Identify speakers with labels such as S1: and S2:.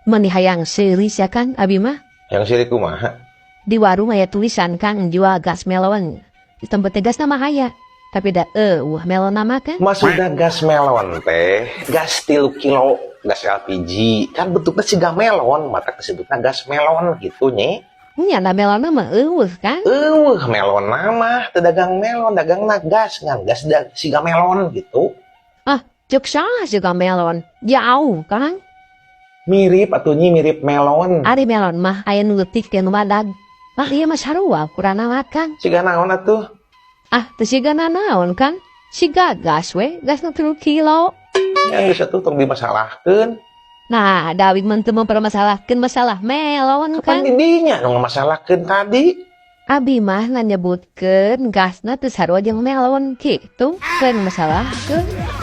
S1: Meni hayang seuri sia, Kang, abi mah.
S2: Hayang seuri kumaha?
S1: Di warung aya tulisan, Kang, jual gas melon. Di tempat gas mah aya. Tapi da euweuh melon mah kan.
S2: Maksudnya gas melon teh, gas 3 kilo, gas LPG. Kan bentuknya siga melon, matak disebutnya gas melon gitu nye.
S1: Nya da melon mah euweuh, Kang.
S2: Euweuh melon mah, teu dagang melon, dagangna gas, ngan gas da, siga melon gitu.
S1: Ah, ceuk saha siga melon? Jauh, Kang.
S2: Mirip atuh nyi, mirip melon.
S1: Ari melon mah aya nu leutik teh nu badag. Mah ieu mah sarua ukuranna mah, Kang.
S2: Siga naon atuh?
S1: Ah, teu siga nanaon, Kang. Siga gas we, gas nu 3 kilo.
S2: Ya geus atuh, tong dimasalahkeun.
S1: Nah, da abi mah teu mempermasalahkeun masalah melon,
S2: Kapan
S1: Kang.
S2: Didinya nu ngamasalahkeun tadi?
S1: Abi mah nyebutkeun gasna teu sarua jeung melon kitu. Lain masalahkeun.